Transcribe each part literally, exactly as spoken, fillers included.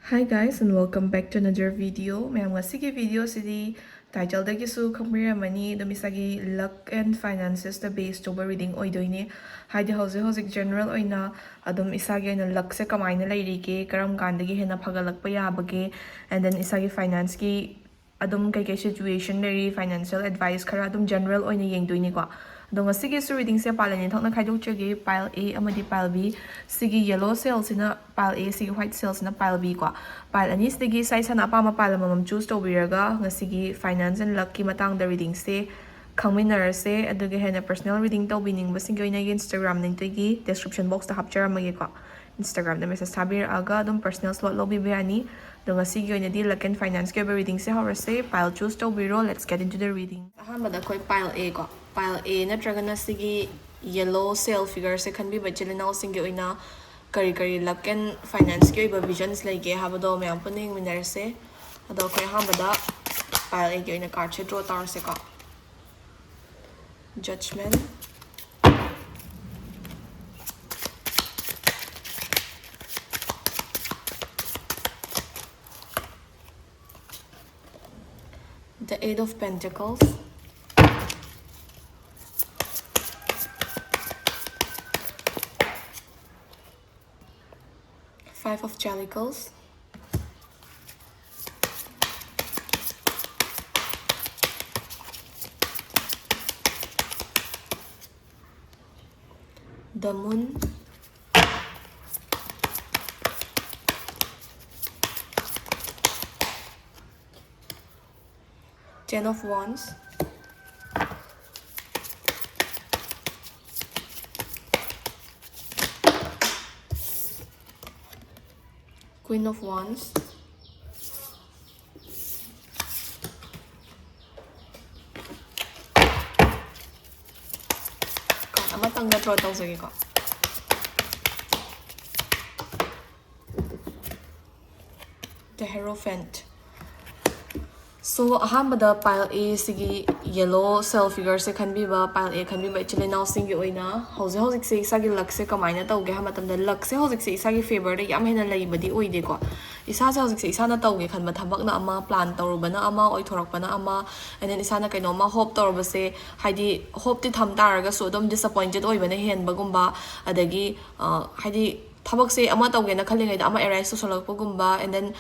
Hi guys, and welcome back to another video. ꯃꯌꯥꯝ, ꯉꯁꯤꯒꯤ video ꯁꯤꯗꯤ title ꯗꯒꯤꯁꯨ ꯈꯪꯕꯤꯔꯝꯃꯅꯤ, ꯑꯗꯨꯝ ꯏꯁꯥꯒꯤ luck and finances ꯇ base ꯇꯧꯕ reading ꯑꯣꯏꯗꯣꯏꯅꯦ꯫ ꯍꯥꯏꯗꯤ ꯍꯧꯖꯤꯛ ꯍꯧꯖꯤꯛ general ꯑꯣꯏꯅ ꯑꯗꯨꯝ ꯏꯁꯥꯒꯤ ꯑꯣꯏꯅ luck ꯁꯦ ꯀꯃꯥꯏꯅ ꯂꯩꯔꯤꯒꯦ, ꯀꯔꯝ ꯀꯥꯟꯗꯒꯤ ꯍꯦꯟꯅ ꯐꯒꯠꯂꯛꯄ ꯌꯥꯕꯒꯦ, and then ꯏꯁꯥꯒꯤ finance ꯀꯤ ꯑꯗꯨꯝ ꯀꯩꯀꯩ situation ꯂꯩꯔꯤ, financial advice ꯈꯔ ꯑꯗꯨꯝ general ꯑꯣꯏꯅ ꯌꯦꯡꯗꯣꯏꯅꯤꯀꯣ꯫ ꯑꯗꯣ ꯉꯁꯤꯒꯤꯁꯨ reading ꯁꯦ pile ꯑꯅꯤ ꯊꯣꯛꯅ ꯈꯥꯏꯗꯣꯛꯆꯒꯦ, pile A ꯑꯃꯗꯤ pile B꯫ ꯁꯤꯒꯤ yellow cell ꯁꯤꯅ pile A, ꯁꯤꯒꯤ white cell ꯁꯤꯅ pile B ꯀꯣ꯫ Pile ꯑꯅꯤꯁꯤꯗꯒꯤ ꯏꯁꯥ ꯏꯁꯥꯅ ꯑꯄꯥꯝꯕ pile ꯑꯃꯃꯝ choose ꯇꯧꯕꯤꯔꯒ ꯉꯁꯤꯒꯤ finance and luck ꯀꯤ ꯃꯇꯥꯡꯗ reading ꯁꯦ ꯈꯪꯃꯤꯟꯅꯔꯁꯦ꯫ ꯑꯗꯨꯒ ꯍꯦꯟꯅ personal reading ꯇꯧꯕꯤꯅꯤꯡꯕꯁꯤꯡꯒꯤ ꯑꯣꯏꯅ ꯑꯩꯒꯤ Instagram link ꯇꯒꯤ description box ꯇ ꯍꯥꯞꯆꯔꯝꯃꯒꯦꯀꯣ꯫ Instagram ꯗ message ꯊꯥꯕꯤꯔꯛꯑꯒ ꯑꯗꯨꯝ personal slot ꯂꯧꯕꯤꯕ ꯌꯥꯅꯤ꯫ ꯑꯗꯣ ꯉꯁꯤꯒꯤ ꯑꯣꯏꯅꯗꯤ luck and finance ꯀꯤ ꯑꯣꯏꯕ reading ꯁꯦ ꯍꯧꯔꯁꯦ꯫ Pile choose ꯇꯧꯕꯤꯔꯣ꯫ Let's get into the reading. ꯑꯍꯥꯟꯕꯗ ꯑꯩꯈꯣꯏ pile A ꯀꯣ, pile A ꯅꯠꯇ꯭ꯔꯒꯅ ꯁꯤꯒꯤ yellow cell figure ꯁꯦ ꯈꯟꯕꯤꯕ ꯏꯆꯤꯜ ꯏꯅꯥꯎꯁꯤꯡꯒꯤ ꯑꯣꯏꯅ ꯀꯔꯤ ꯀꯔꯤ luck and finance ꯀꯤ ꯑꯣꯏꯕ visions ꯂꯩꯒꯦ ꯍꯥꯏꯕꯗꯣ ꯃꯌꯥꯝ ꯄꯨꯟꯅ ꯌꯦꯡꯃꯤꯟꯅꯔꯁꯦ꯫ ꯑꯗꯣ ꯑꯩꯈꯣꯏ ꯑꯍꯥꯟꯕꯗ pile A ꯒꯤ ꯑꯣꯏꯅ card say draw ꯇꯧꯔꯁꯦꯀꯣ꯫ Judgment, the Eight of Pentacles, Five of Chalices, the Moon, Ten of Wands, Queen of Wands, card ꯑꯃꯇꯪꯒ draw ꯇꯧꯖꯒꯦꯀꯣ꯫ The Hierophant. So, ꯑꯍꯥꯟꯕꯗ pile A ꯁꯤꯒꯤ yellow cell figure ꯁꯦ ꯈꯟꯕꯤꯕ, pile A ꯈꯟꯕꯤꯕ ꯏꯆꯤꯜ ꯏꯅꯥꯎꯁꯤꯡꯒꯤ ꯑꯣꯏꯅ ꯍꯧꯖꯤꯛ ꯍꯧꯖꯤꯛꯁꯦ ꯏꯁꯥꯒꯤ luck ꯁꯦ ꯀꯃꯥꯏꯅ ꯇꯧꯒꯦ ꯍꯥꯏꯕ ꯃꯇꯝꯗ, luck ꯁꯦ ꯍꯧꯖꯤꯛꯁꯦ ꯏꯁꯥꯒꯤ favour ꯗ ꯌꯥꯝ ꯍꯦꯟꯅ ꯂꯩꯕꯗꯤ ꯑꯣꯏꯗꯦꯀꯣ꯫ ꯏꯁꯥꯁꯦ ꯍꯧꯖꯤꯛꯁꯦ ꯏꯁꯥꯅ ꯇꯧꯒꯦ ꯈꯟꯕ ꯊꯕꯛꯅ ꯑꯃ, plan ꯇꯧꯔꯨꯕꯅ ꯑꯃ, ꯑꯣꯏꯊꯣꯔꯛꯄꯅ ꯑꯃ, and then ꯏꯁꯥꯅ ꯀꯩꯅꯣꯝꯃ hope ꯇꯧꯔꯨꯕꯁꯦ, ꯍꯥꯏꯗꯤ hopeꯇꯤ ꯊꯝ ꯇꯥꯔꯒꯁꯨ ꯑꯗꯨꯝ disappointed ꯑꯣꯏꯕꯅ ꯍꯦꯟꯕꯒꯨꯝꯕ, ꯑꯗꯒꯤ ꯍꯥꯏꯗꯤ ꯊꯕꯛꯁꯦ ꯑꯃ ꯇꯧꯒꯦꯅ ꯈꯜꯂꯤꯉꯩꯗ ꯑꯃ arise ꯇꯧꯁꯜꯂꯛꯄꯒꯨꯝꯕ, and then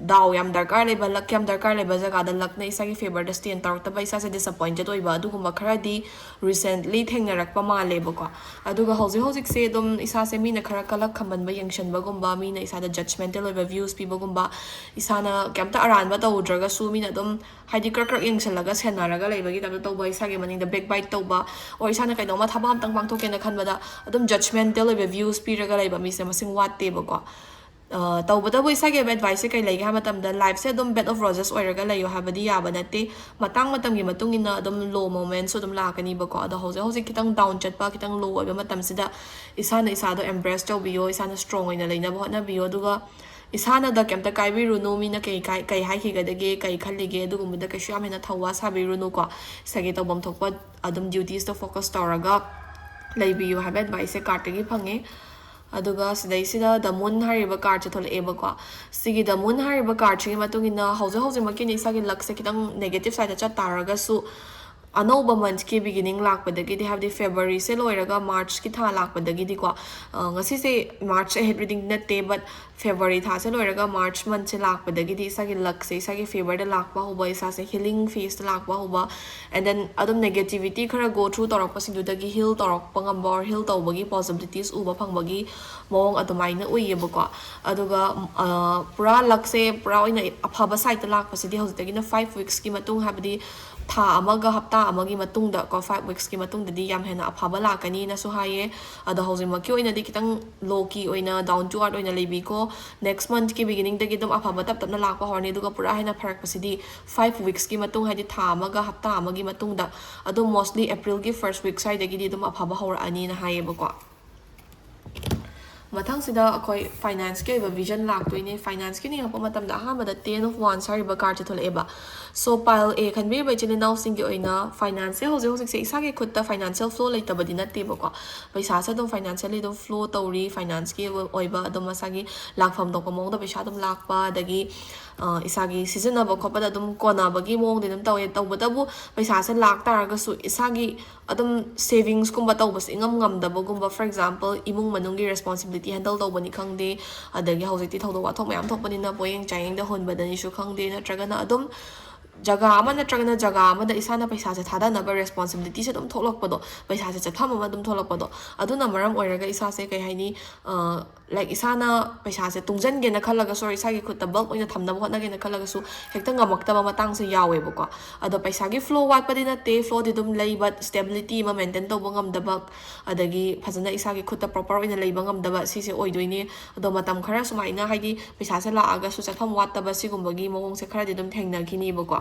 ꯗꯥꯎ ꯌꯥꯝ ꯗꯔꯀꯥꯔ ꯂꯩꯕ, luck ꯌꯥꯝ ꯗꯔꯀꯥꯔ ꯂꯩꯕ ꯖꯒꯥꯗ luckꯅ ꯏꯁꯥꯒꯤ favourꯗ stand ꯇꯧꯔꯛꯇꯕ, ꯏꯁꯥꯁꯦ disappointed ꯑꯣꯏꯕ, ꯑꯗꯨꯒꯨꯝꯕ ꯈꯔꯗꯤ recently ꯊꯦꯡꯅꯔꯛꯄ ꯃꯥꯜꯂꯦꯕꯀꯣ꯫ ꯑꯗꯨꯒ ꯍꯧꯖꯤꯛ ꯍꯧꯖꯤꯛꯁꯦ ꯑꯗꯨꯝ ꯏꯁꯥꯁꯦ ꯃꯤꯅ ꯈꯔ ꯀꯂꯛ ꯈꯝꯕꯟꯕ ꯌꯦꯡꯁꯤꯟꯕꯒꯨꯝꯕ, ꯃꯤꯅ ꯏꯁꯥꯗ judgmental ꯑꯣꯏꯕ views ꯄꯤꯕꯒꯨꯝꯕ, ꯏꯁꯥꯅ ꯀꯩꯝꯇ ꯑꯔꯥꯟꯕ ꯇꯧꯗ꯭ꯔꯒꯁꯨ ꯃꯤꯅ ꯑꯗꯨꯝ ꯍꯥꯏꯗꯤ ꯀ꯭ꯔꯛ ꯀ꯭ꯔꯛ ꯌꯦꯡꯁꯤꯜꯂꯒ ꯁꯦꯟꯅꯔꯒ ꯂꯩꯕꯒꯤ typeꯇ ꯇꯧꯕ, ꯏꯁꯥꯒꯤ ꯃꯅꯤꯡꯗ backbite ꯇꯧꯕ, or ꯏꯁꯥꯅ ꯀꯩꯅꯣꯝꯃ ꯊꯕꯛ ꯑꯃꯇꯪ ꯄꯥꯡꯊꯣꯛꯀꯦꯅ ꯈꯟꯕꯗ ꯑꯗꯨꯝ judgmental ꯑꯣꯏꯕ views ꯄꯤꯔꯒ ꯂꯩꯕ ꯃꯤꯁꯦ ꯃꯁꯤꯡ ꯋꯥꯠꯇꯦꯕꯀꯣ꯫ ꯇꯧꯕꯇꯕꯨ ꯏꯁꯥꯒꯤ ꯑꯣꯏꯕ adviceꯁꯦ ꯀꯩ ꯂꯩꯒꯦ ꯍꯥꯏꯕ ꯃꯇꯝꯗ, lifeꯁꯦ ꯑꯗꯨꯝ bed of roses ꯑꯣꯏꯔꯒ ꯂꯩꯌꯣ ꯍꯥꯏꯕꯗꯤ ꯌꯥꯕ ꯅꯠꯇꯦ꯫ ꯃꯇꯥꯡ ꯃꯇꯝꯒꯤ ꯃꯇꯨꯡ ꯏꯟꯅ ꯑꯗꯨꯝ low momentꯁꯨ ꯑꯗꯨꯝ ꯂꯥꯛꯀꯅꯤꯕꯀꯣ꯫ ꯑꯗꯣ ꯍꯧꯖꯤꯛ ꯍꯧꯖꯤꯛ ꯈꯤꯇꯪ down ꯆꯠꯄ, ꯈꯤꯇꯪ low ꯑꯣꯏꯕ ꯃꯇꯝꯁꯤꯗ ꯏꯁꯥꯅ ꯏꯁꯥꯗꯣ embrace ꯇꯧꯕꯤꯌꯣ, ꯏꯁꯥꯅ strong ꯑꯣꯏꯅ ꯂꯩꯅꯕ ꯍꯣꯠꯅꯕꯤꯌꯣ꯫ ꯑꯗꯨꯒ ꯏꯁꯥꯅꯗ ꯀꯩꯝꯇ ꯀꯥꯏꯕꯤꯔꯨꯅꯨ, ꯃꯤꯅ ꯀꯩ ꯀꯥꯏ-, ꯀꯩ ꯍꯥꯏꯈꯤꯒꯗꯒꯦ, ꯀꯩ ꯈꯜꯂꯤꯒꯦ, ꯑꯗꯨꯒꯨꯝꯕꯗ ꯀꯩꯁꯨ ꯌꯥꯝ ꯍꯦꯟꯅ ꯊꯧꯋꯥ ꯁꯥꯕꯤꯔꯨꯅꯨꯀꯣ꯫ ꯏꯁꯥꯒꯤ ꯇꯧꯐꯝ ꯊꯣꯛꯄ ꯑꯗꯨꯝ dutiesꯇ focus ꯇꯧꯔꯒ ꯂꯩꯕꯤꯌꯨ ꯍꯥꯏꯕ adviceꯁꯦ cardꯇꯒꯤ ꯐꯪꯉꯦ꯫ ꯑꯗꯨꯒ ꯁꯤꯗꯩꯁꯤꯗ The Moon ꯍꯥꯏꯔꯤꯕ cardꯁꯦ ꯊꯣꯛꯂꯛꯑꯦꯕꯀꯣ꯫ ꯁꯤꯒꯤ The Moon ꯍꯥꯏꯔꯤꯕ cardꯁꯤꯒꯤ ꯃꯇꯨꯡ ꯏꯟꯅ ꯍꯧꯖꯤꯛ ꯍꯧꯖꯤꯛꯃꯛꯀꯤꯗꯤ ꯏꯁꯥꯒꯤ luckꯁꯦ ꯈꯤꯇꯪ negative sideꯇ ꯆꯠ ꯇꯥꯔꯒꯁꯨ, ꯑꯅꯧꯕ monthꯀꯤ beginning ꯂꯥꯛꯄꯗꯒꯤꯗꯤ, ꯍꯥꯏꯕꯗꯤ Februaryꯁꯦ ꯂꯣꯏꯔꯒ Marchꯀꯤ ꯊꯥ ꯂꯥꯛꯄꯗꯒꯤꯗꯤꯀꯣ, ꯉꯁꯤꯁꯦ March ahead reading ꯅꯠꯇꯦ, but February ꯊꯥꯁꯦ ꯂꯣꯏꯔꯒ March monthꯁꯦ ꯂꯥꯛꯄꯗꯒꯤꯗꯤ ꯏꯁꯥꯒꯤ luckꯁꯦ ꯏꯁꯥꯒꯤ favourꯗ ꯂꯥꯛꯄ ꯍꯧꯕ, ꯏꯁꯥꯁꯦ healing phaseꯇ ꯂꯥꯛꯄ ꯍꯧꯕ, and then ꯑꯗꯨꯝ negativity ꯈꯔ go through ꯇꯧꯔꯛꯄꯁꯤꯡꯗꯨꯗꯒꯤ heal ꯇꯧꯔꯛꯄ ꯉꯝꯕ or heal ꯇꯧꯕꯒꯤ possibilities ꯎꯕ ꯐꯪꯕꯒꯤ ꯃꯑꯣꯡ ꯑꯗꯨꯃꯥꯏꯅ ꯎꯏꯌꯦꯕꯀꯣ꯫ ꯑꯗꯨꯒ ꯄꯨꯔꯥ luckꯁꯦ ꯄꯨꯔꯥ ꯑꯣꯏꯅ ꯑꯐꯕ sideꯇ ꯂꯥꯛꯄꯁꯤꯗꯤ ꯍꯧꯖꯤꯛꯇꯒꯤꯅ five weeksꯀꯤ ꯃꯇꯨꯡ, ꯍꯥꯏꯕꯗꯤ ꯊꯥ ꯑꯃꯒ ꯍꯞꯇꯥ ꯑꯃꯒꯤ ꯃꯇꯨꯡꯗ ꯀꯣ, five weeksꯀꯤ ꯃꯇꯨꯡꯗꯗꯤ ꯌꯥꯝ ꯍꯦꯟꯅ ꯑꯐꯕ ꯂꯥꯛꯀꯅꯤꯅꯁꯨ ꯍꯥꯏꯌꯦ꯫ ꯑꯗꯣ ꯍꯧꯖꯤꯛꯃꯛꯀꯤ ꯑꯣꯏꯅꯗꯤ ꯈꯤꯇꯪ low key ꯑꯣꯏꯅ, down to earth ꯑꯣꯏꯅ ꯂꯩꯕꯤꯀꯣ꯫ Next monthꯀꯤ beginningꯗꯒꯤ ꯑꯗꯨꯝ ꯑꯐꯕ ꯇꯞ ꯇꯞꯅ ꯂꯥꯛꯄ ꯍꯧꯔꯅꯤ꯫ ꯑꯗꯨꯒ ꯄꯨꯔꯥ ꯍꯦꯟꯅ ꯐꯔꯛꯄꯁꯤꯗꯤ five weeksꯀꯤ ꯃꯇꯨꯡ, ꯍꯥꯏꯗꯤ ꯊꯥ ꯑꯃꯒ ꯍꯞꯇꯥ ꯑꯃꯒꯤ ꯃꯇꯨꯡꯗ, ꯑꯗꯨꯝ mostly Aprilꯒꯤ first week ꯁ꯭ꯋꯥꯏꯗꯒꯤꯗꯤ ꯑꯗꯨꯝ ꯑꯐꯕ ꯍꯧꯔꯛꯑꯅꯤꯅ ꯍꯥꯏꯌꯦꯕꯀꯣ꯫ ꯃꯊꯪꯁꯤꯗ ꯑꯩꯈꯣꯏ ꯐꯥꯏꯅꯥꯟꯁꯀꯤ ꯑꯣꯏꯕ ꯚꯤꯖꯟ ꯂꯥꯛꯇꯣꯏꯅꯦ꯫ ꯐꯥꯏꯅꯥꯟꯁꯀꯤꯅ ꯌꯦꯡꯉꯛꯄ ꯃꯇꯝꯗ ꯑꯍꯥꯟꯕꯗ Ten of Wands ꯍꯥꯏꯔꯤꯕ ꯀꯥꯔꯠꯁꯦ ꯊꯣꯛꯂꯛꯑꯦꯕ꯫ ꯁꯣ ꯄꯥꯏꯜ ꯑꯦ ꯈꯟꯕꯤꯔꯤꯕ ꯏꯆꯤꯜ ꯏꯅꯥꯎꯁꯤꯡꯒꯤ ꯑꯣꯏꯅ ꯐꯥꯏꯅꯥꯟꯁꯁꯦ ꯍꯧꯖꯤꯛ ꯍꯧꯖꯤꯛꯁꯦ ꯏꯁꯥꯒꯤ ꯈꯨꯠꯇ ꯐꯥꯏꯅꯥꯟꯁꯤꯌꯦꯜ ꯐ꯭ꯂꯣ ꯂꯩꯇꯕꯗꯤ ꯅꯠꯇꯦꯕꯀꯣ꯫ ꯄꯩꯁꯥꯁꯦ ꯑꯗꯨꯝ ꯐꯥꯏꯅꯥꯟꯁꯤꯌꯦꯜꯂꯤ ꯑꯗꯨꯝ ꯐ꯭ꯂꯣ ꯇꯧꯔꯤ꯫ ꯐꯥꯏꯅꯥꯟꯁꯀꯤ ꯑꯣꯏꯕ ꯑꯗꯨꯝ ꯃꯁꯥꯒꯤ ꯂꯥꯛꯐꯝ ꯊꯣꯛꯄ ꯃꯑꯣꯡꯗ ꯄꯩꯁꯥ ꯑꯗꯨꯝ ꯂꯥꯛꯄ, ꯑꯗꯒꯤ ꯏꯁꯥꯒꯤ ꯁꯤꯖꯤꯟꯅꯕ ꯈꯣꯠꯄꯗ ꯑꯗꯨꯝ ꯀꯣꯟꯅꯕꯒꯤ ꯃꯑꯣꯡꯗꯤ ꯑꯗꯨꯝ ꯇꯧꯋꯦ꯫ ꯇꯧꯕꯇꯕꯨ ꯄꯩꯁꯥꯁꯦ ꯂꯥꯛ ꯇꯥꯔꯒꯁꯨ ꯏꯁꯥꯒꯤ ꯑꯗꯨꯝ ꯁꯦꯚꯤꯡꯁꯀꯨꯝꯕ ꯇꯧꯕꯁꯦ ꯏꯉꯝ ꯉꯝꯗꯕꯒꯨꯝꯕ, for example, ꯏꯃꯨꯡ ꯃꯅꯨꯡꯒꯤ ꯔꯦꯁꯄꯣꯟꯁꯤꯕꯤꯂꯤꯇꯤ ꯍꯦꯟꯗꯜ ꯇꯧꯕꯅꯤ ꯈꯪꯗꯦ, ꯑꯗꯒꯤ ꯍꯧꯖꯤꯛꯇꯤ ꯊꯧꯗꯣꯛ ꯋꯥꯊꯣꯛ ꯃꯌꯥꯝ ꯊꯣꯛꯄꯅꯤꯅ ꯄꯣꯌꯦꯡ ꯆꯥꯌꯦꯡꯗ ꯍꯨꯟꯕꯗꯅꯤꯁꯨ ꯈꯪꯗꯦ, ꯅꯠꯇ꯭ꯔꯒꯅ ꯑꯗꯨꯝ ꯖꯒꯥ ꯑꯃ ꯅꯠꯇ꯭ꯔꯒꯅ ꯖꯒꯥ ꯑꯃꯗ ꯏꯁꯥꯅ ꯄꯩꯁꯥꯁꯦ ꯊꯥꯗꯅꯕ ꯔꯦꯁꯄꯣꯟꯁꯤꯕꯤꯂꯤꯇꯤꯁꯦ ꯑꯗꯨꯝ ꯊꯣꯛꯂꯛꯄꯗꯣ, ꯄꯩꯁꯥꯁꯦ ꯆꯠꯐꯝ ꯑꯃ ꯑꯗꯨꯝ ꯊꯣꯛꯂꯛꯄꯗꯣ, ꯑꯗꯨꯅ ꯃꯔꯝ ꯑꯣꯏꯔꯒ ꯏꯁꯥꯁꯦ ꯀꯩ ꯍꯥꯏꯅꯤ, ꯂꯥꯏꯛ ꯏꯁꯥꯅ ꯄꯩꯁꯥꯁꯦ ꯇꯨꯡꯁꯤꯟꯒꯦꯅ ꯈꯜꯂꯒꯁꯨ, or ꯏꯁꯥꯒꯤ ꯈꯨꯠꯇ ꯕꯜꯛ ꯑꯣꯏꯅ ꯊꯝꯅꯕ ꯍꯣꯠꯅꯒꯦꯅ ꯈꯜꯂꯒꯁꯨ ꯍꯦꯛꯇ ꯉꯝꯃꯛꯇꯕ ꯃꯇꯥꯡꯁꯦ ꯌꯥꯎꯋꯦꯕꯀꯣ꯫ ꯑꯗꯣ ꯄꯩꯁꯥꯒꯤ ꯐ꯭ꯂꯣ ꯋꯥꯠꯄꯗꯤ ꯅꯠꯇꯦ, ꯐ꯭ꯂꯣꯗꯤ ꯑꯗꯨꯝ ꯂꯩ, ꯕꯠ ꯁ꯭ꯇꯦꯕꯤꯂꯤꯇꯤ ꯑꯃ ꯃꯦꯟꯇꯦꯟ ꯇꯧꯕ ꯉꯝꯗꯕ, ꯑꯗꯒꯤ ꯐꯖꯅ ꯏꯁꯥꯒꯤ ꯈꯨꯠꯇ ꯄ꯭ꯔꯣꯄꯔ ꯑꯣꯏꯅ ꯂꯩꯕ ꯉꯝꯗꯕ, ꯁꯤꯁꯦ ꯑꯣꯏꯗꯣꯏꯅꯦ꯫ ꯑꯗꯣ ꯃꯇꯝ ꯈꯔ ꯁꯨꯃꯥꯏꯅ, ꯍꯥꯏꯗꯤ ꯄꯩꯁꯥꯁꯦ ꯂꯥꯛꯑꯒꯁꯨ ꯆꯠꯐꯝ ꯋꯥꯠꯇꯕ, ꯁꯤꯒꯨꯝꯕꯒꯤ ꯃꯑꯣꯡꯁꯦ ꯈꯔꯗꯤ ꯑꯗꯨꯝ ꯊꯦꯡꯅꯈꯤꯅꯤꯕꯀꯣ꯫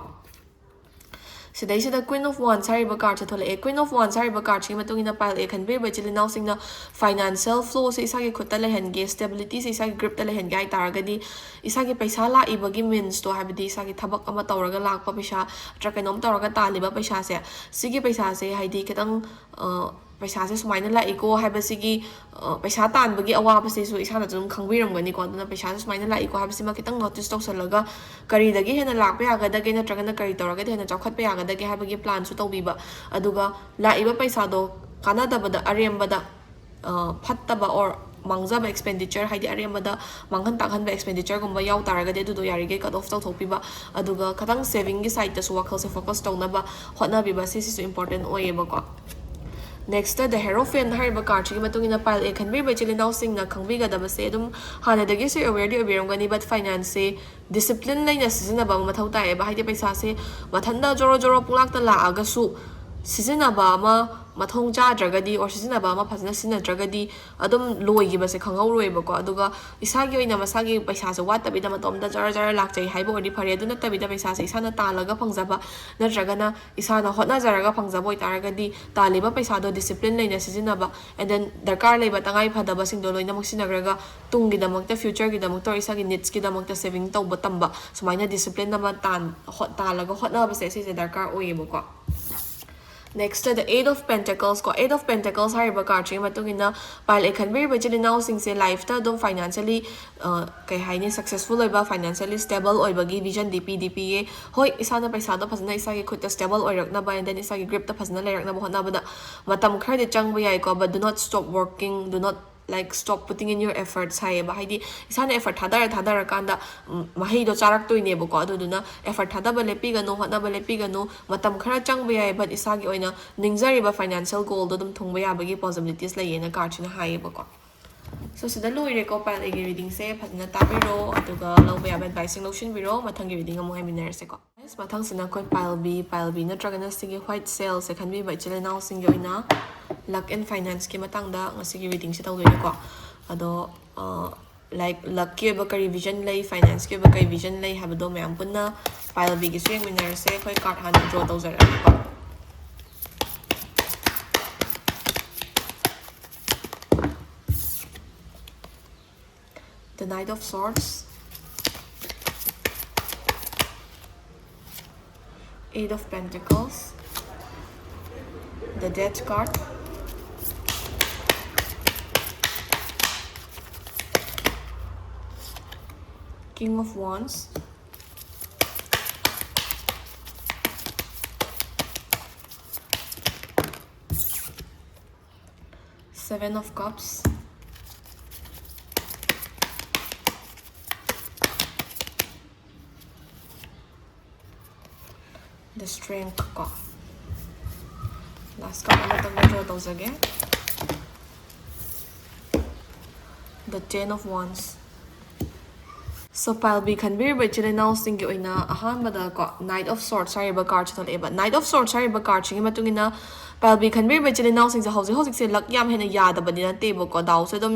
ꯁꯤꯗꯩꯁꯤꯗ Queen of Wands ꯍꯥꯏꯔꯤꯕ ꯀꯥꯔꯠꯁꯦ ꯊꯣꯛꯂꯛꯑꯦ꯫ Queen of Wands ꯍꯥꯏꯔꯤꯕ ꯀꯥꯔꯠꯁꯤꯒꯤ ꯃꯇꯨꯡ ꯏꯟꯅ ꯄꯥꯏꯜ ꯑꯦ ꯈꯟꯕꯤꯔꯤꯕ ꯏꯆꯤꯜ ꯏꯅꯥꯎꯁꯤꯡꯅ ꯐꯥꯏꯅꯥꯟꯁꯤꯌꯦꯜ ꯐ꯭ꯂꯣꯁꯦ ꯏꯁꯥꯒꯤ ꯈꯨꯠꯇ ꯂꯩꯍꯟꯒꯦ, ꯁ꯭ꯇꯦꯕꯤꯂꯤꯇꯤꯁꯦ ꯏꯁꯥꯒꯤ ꯒ꯭ꯔꯤꯞꯇ ꯂꯩꯍꯟꯒꯦ ꯍꯥꯏꯇꯥꯔꯒꯗꯤ, ꯏꯁꯥꯒꯤ ꯄꯩꯁꯥ ꯂꯥꯛꯏꯕꯒꯤ ꯃꯤꯟꯁꯇꯣ, ꯍꯥꯏꯕꯗꯤ ꯏꯁꯥꯒꯤ ꯊꯕꯛ ꯑꯃ ꯇꯧꯔꯒ ꯂꯥꯛꯄ ꯄꯩꯁꯥ ꯅꯠꯇ꯭ꯔꯒ ꯀꯩꯅꯣꯝ ꯇꯧꯔꯒ ꯇꯥꯜꯂꯤꯕ ꯄꯩꯁꯥꯁꯦ, ꯁꯤꯒꯤ ꯄꯩꯁꯥꯁꯦ ꯍꯥꯏꯗꯤ ꯈꯤꯇꯪ, ꯑ, ꯄꯩꯁꯥꯁꯦ ꯁꯨꯃꯥꯏꯅ ꯂꯥꯛꯏꯀꯣ ꯍꯥꯏꯕꯁꯤꯒꯤ, ꯑ, ꯄꯩꯁꯥ ꯇꯥꯟꯕꯒꯤ ꯑꯋꯥꯕꯁꯤꯁꯨ ꯏꯁꯥꯅꯁꯨ ꯑꯗꯨꯝ ꯈꯪꯕꯤꯔꯝꯒꯅꯤꯀꯣ꯫ ꯑꯗꯨꯅ ꯄꯩꯁꯥꯁꯦ ꯁꯨꯃꯥꯏꯅ ꯂꯥꯛꯏꯀꯣ ꯍꯥꯏꯕꯁꯤꯃ ꯈꯤꯇꯪ ꯅꯣꯇꯤꯁ ꯇꯧꯁꯜꯂꯒ, ꯀꯔꯤꯗꯒꯤ ꯍꯦꯟꯅ ꯂꯥꯛꯄ ꯌꯥꯒꯗꯒꯦ ꯅꯠꯇ꯭ꯔꯒꯅ ꯀꯔꯤ ꯇꯧꯔꯒꯗꯤ ꯍꯦꯟꯅ ꯆꯥꯎꯈꯠꯄ ꯌꯥꯒꯗꯒꯦ ꯍꯥꯏꯕꯒꯤ ꯄ꯭ꯂꯥꯟꯁꯨ ꯇꯧꯕꯤꯕ꯫ ꯑꯗꯨꯒ ꯂꯥꯛꯏꯕ ꯄꯩꯁꯥꯗꯣ ꯀꯥꯟꯅꯗꯕꯗ, ꯑꯔꯦꯝꯕꯗ, ꯑ, ꯐꯠꯇꯕ or ꯃꯥꯡꯖꯕ ꯑꯦꯛꯁꯄꯦꯟꯗꯤꯆꯔ, ꯍꯥꯏꯗꯤ ꯑꯔꯦꯝꯕꯗ ꯃꯥꯡꯍꯟ ꯇꯥꯛꯍꯟꯕ ꯑꯦꯛꯁꯄꯦꯟꯗꯤꯆꯔꯒꯨꯝꯕ ꯌꯥꯎ ꯇꯥꯔꯒꯗꯤ, ꯑꯗꯨꯗꯣ ꯌꯥꯔꯤꯈꯩ ꯀꯠ ꯑꯣꯐ ꯇꯧꯊꯣꯛꯄꯤꯕ꯫ ꯑꯗꯨꯒ ꯈꯤꯇꯪ ꯁꯦꯚꯤꯡꯒꯤ ꯁꯥꯏꯠꯇꯁꯨ ꯋꯥꯈꯜꯁꯦ ꯐꯣꯀꯁ ꯇꯧꯅꯕ ꯍꯣꯠꯅꯕꯤꯕ, ꯁꯤꯁꯤꯁꯨ ꯏꯝꯄꯣꯔꯇꯦꯟ ꯑꯣꯏꯌꯦꯕꯀꯣ꯫ ꯅꯦꯛꯁꯇ The Hierophant ꯍꯥꯏꯔꯤꯕ ꯀꯥꯔꯠꯁꯤꯒꯤ ꯃꯇꯨꯡ ꯏꯟꯅ ꯄꯥꯏꯜ ꯑꯦ ꯈꯟꯕꯤꯔꯤꯕ ꯏꯆꯤꯜ ꯏꯅꯥꯎꯁꯤꯡꯅ ꯈꯪꯕꯤꯒꯗꯕꯁꯦ, ꯑꯗꯨꯝ ꯍꯥꯟꯅꯗꯒꯤꯁꯨ ꯑꯦꯋꯦꯌꯔꯗꯤ ꯑꯣꯏꯕꯤꯔꯝꯒꯅꯤ, ꯕꯠ ꯐꯥꯏꯅꯥꯟꯁꯁꯦ ꯗꯤꯁꯤꯄ꯭ꯂꯤꯟ ꯂꯩꯅ ꯁꯤꯖꯤꯟꯅꯕ ꯑꯃ ꯃꯊꯧ ꯇꯥꯏꯌꯦꯕ꯫ ꯍꯥꯏꯗꯤ ꯄꯩꯁꯥꯁꯦ ꯃꯊꯟꯇ ꯖꯣꯔꯣ ꯖꯣꯔꯣ ꯄꯨꯡꯂꯥꯛꯇ ꯂꯥꯛꯑꯒꯁꯨ ꯁꯤꯖꯤꯟꯅꯕ ꯑꯃ ꯃꯊꯣꯡ ꯆꯥꯗ꯭ꯔꯒꯗꯤ or ꯁꯤꯖꯤꯟꯅꯕ ꯑꯃ ꯐꯖꯅ ꯁꯤꯖꯤꯟꯅꯗ꯭ꯔꯒꯗꯤ ꯑꯗꯨꯝ ꯂꯣꯏꯈꯤꯕꯁꯦ ꯈꯪꯍꯧꯔꯣꯏꯕꯀꯣ꯫ ꯑꯗꯨꯒ ꯏꯁꯥꯒꯤ ꯑꯣꯏꯅ ꯃꯁꯥꯒꯤ ꯄꯩꯁꯥꯁꯦ ꯋꯥꯠꯇꯕꯤꯗ ꯃꯇꯣꯝꯇ ꯖꯔ ꯖꯔ ꯂꯥꯛꯆꯩ ꯍꯥꯏꯕ ꯑꯣꯏꯔꯗꯤ ꯐꯔꯦ꯫ ꯑꯗꯨ ꯅꯠꯇꯕꯤꯗ ꯄꯩꯁꯥꯁꯦ ꯏꯁꯥꯅ ꯇꯥꯜꯂꯒ ꯐꯪꯖꯕ ꯅꯠꯇ꯭ꯔꯒꯅ ꯏꯁꯥꯅ ꯍꯣꯠꯅꯖꯔꯒ ꯐꯪꯖꯕ ꯑꯣꯏꯇꯥꯔꯒꯗꯤ ꯇꯥꯜꯂꯤꯕ ꯄꯩꯁꯥꯗꯣ discipline ꯂꯩꯅ ꯁꯤꯖꯤꯟꯅꯕ, and then ꯗꯔꯀꯥꯔ ꯂꯩꯕ ꯇꯉꯥꯏ ꯐꯗꯕꯁꯤꯡꯗꯣ ꯂꯣꯏꯅꯃꯛ ꯁꯤꯖꯤꯟꯅꯈ꯭ꯔꯒ ꯇꯨꯡꯒꯤꯗꯃꯛꯇ, futureꯒꯤꯗꯃꯛꯇ or ꯏꯁꯥꯒꯤ needsꯀꯤꯗꯃꯛꯇ saving ꯇꯧꯕ ꯇꯝꯕ, ꯁꯨꯃꯥꯏꯅ discipline ꯑꯃ ꯇꯥꯟ-, ꯍꯣ-, ꯇꯥꯜꯂꯒ ꯍꯣꯠꯅꯕꯁꯦ ꯁꯤꯁꯦ ꯗꯔꯀꯥꯔ ꯑꯣꯏꯌꯦꯕꯀꯣ꯫ Next, the Eight of Pentacles ꯀꯣ꯫ Eight of Pentacles ꯍꯥꯏꯔꯤꯕ cardꯁꯤꯒꯤ ꯃꯇꯨꯡ ꯏꯟꯅ pile eight ꯈꯟꯕꯤꯔꯤꯕ ꯏꯆꯤꯜ ꯏꯅꯥꯎꯁꯤꯡꯁꯦ lifeꯇ ꯑꯗꯨꯝ financially, ꯑ, ꯀꯩ ꯍꯥꯏꯅꯤ, successful ꯑꯣꯏꯕ, financially stable ꯑꯣꯏꯕꯒꯤ visionꯗꯤ ꯄꯤꯗꯤ ꯄꯤꯌꯦ꯫ ꯍꯣꯏ, ꯏꯁꯥꯅ ꯄꯩꯁꯥꯗꯣ ꯐꯖꯅ ꯏꯁꯥꯒꯤ ꯈꯨꯠꯇ stable ꯑꯣꯏꯔꯛꯅꯕ, and then ꯏꯁꯥꯒꯤ gripꯇ ꯐꯖꯅ ꯂꯩꯔꯛꯅꯕ ꯍꯣꯠꯅꯕꯗ ꯃꯇꯝ ꯈꯔꯗꯤ ꯆꯪꯕ ꯌꯥꯏꯀꯣ, but do not stop working, do not, like, stop putting in your efforts ꯍꯥꯏꯌꯦꯕ꯫ ꯍꯥꯏꯗꯤ ꯏꯁꯥꯅ effort ꯊꯥꯗꯔ ꯊꯥꯗꯔꯀꯥꯟꯗ, ꯎꯝ, ꯃꯍꯩꯗꯣ ꯆꯥꯔꯛꯇꯣꯏꯅꯦꯕꯀꯣ꯫ ꯑꯗꯨꯗꯨꯅ effort ꯊꯥꯗꯕ ꯂꯦꯞꯄꯤꯒꯅꯨ, ꯍꯣꯠꯅꯕ ꯂꯦꯞꯄꯤꯒꯅꯨ꯫ ꯃꯇꯝ ꯈꯔ ꯆꯪꯕ ꯌꯥꯏ, but ꯏꯁꯥꯒꯤ ꯑꯣꯏꯅ ꯅꯤꯡꯖꯔꯤꯕ financial goalꯗꯣ ꯑꯗꯨꯝ ꯊꯨꯡꯕ ꯌꯥꯕꯒꯤ possibilities ꯂꯩꯌꯦꯅ cardꯁꯤꯅ ꯍꯥꯏꯌꯦꯕꯀꯣ꯫ So, ꯁꯤꯗ ꯂꯣꯏꯔꯦꯀꯣ pile eightꯀꯤ readingꯁꯦ꯫ ꯐꯖꯅ ꯇꯥꯕꯤꯔꯣ, ꯑꯗꯨꯒ ꯂꯧꯕ ꯌꯥꯕ adviceꯁꯤꯡ ꯂꯧꯁꯤꯟꯕꯤꯔꯣ꯫ ꯃꯊꯪꯒꯤ reading ꯑꯃꯨꯛ ꯍꯥꯏꯃꯤꯟꯅꯔꯁꯦꯀꯣ꯫ Guys, ꯃꯊꯪꯁꯤꯅ ꯑꯩꯈꯣꯏ pile B, pile B ꯅꯠꯇ꯭ꯔꯒꯅ ꯁꯤꯒꯤ white sailꯁꯦ ꯈꯟꯕꯤꯕ ꯏꯆꯤꯜ ꯏꯅꯥꯎꯁꯤꯡꯒꯤ ꯑꯣꯏꯅ luck and financeꯀꯤ ꯃꯇꯥꯡꯗ ꯉꯁꯤꯒꯤ readingꯁꯦ ꯇꯧꯗꯣꯏꯅꯤꯀꯣ꯫ ꯑꯗꯣ, ꯑ, like, luckꯀꯤ ꯑꯣꯏꯕ ꯀꯔꯤ vision ꯂꯩ, financeꯀꯤ ꯑꯣꯏꯕ ꯀꯔꯤ vision ꯂꯩ ꯍꯥꯏꯕꯗꯣ ꯃꯌꯥꯝ ꯄꯨꯟꯅ pile Bꯒꯤꯁꯨ ꯌꯦꯡꯃꯤꯟꯅꯔꯁꯦ꯫ ꯑꯩꯈꯣꯏ card ꯍꯥꯟꯅ draw ꯇꯧꯖꯔꯛꯑꯒꯦꯀꯣ꯫ The Knight of Swords, Eight of Pentacles, the Death card, King of Wands, Seven of Cups, the Strength ꯀꯣ꯫ Last card ꯑꯃꯇꯪꯒ draw ꯇꯧꯖꯒꯦ꯫ The Ten of Wands. So, pile B ꯈꯟꯕꯤꯔꯤꯕ ꯏꯆꯤꯜ ꯏꯅꯥꯎꯁꯤꯡꯒꯤ ꯑꯣꯏꯅ ꯑꯍꯥꯟꯕꯗ ꯀꯣ, Knight of Swords ꯍꯥꯏꯔꯤꯕ cardꯁꯦ ꯊꯣꯛꯂꯛꯑꯦꯕ꯫ Knight of Swords ꯍꯥꯏꯔꯤꯕ cardꯁꯤꯒꯤ ꯃꯇꯨꯡ ꯏꯟꯅ ꯄꯥꯏꯜ ꯕꯤ ꯈꯟꯕꯤꯔꯤꯕ ꯏꯆꯤꯜ ꯏꯅꯥꯎꯁꯤꯡꯁꯦ ꯍꯧꯖꯤꯛ ꯍꯧꯖꯤꯛꯁꯦ ꯂꯛ ꯌꯥꯝ ꯍꯦꯟꯅ ꯌꯥꯗꯕꯗꯤ ꯅꯠꯇꯦꯕꯀꯣ꯫ ꯗꯥꯎꯁꯦ ꯑꯗꯨꯝ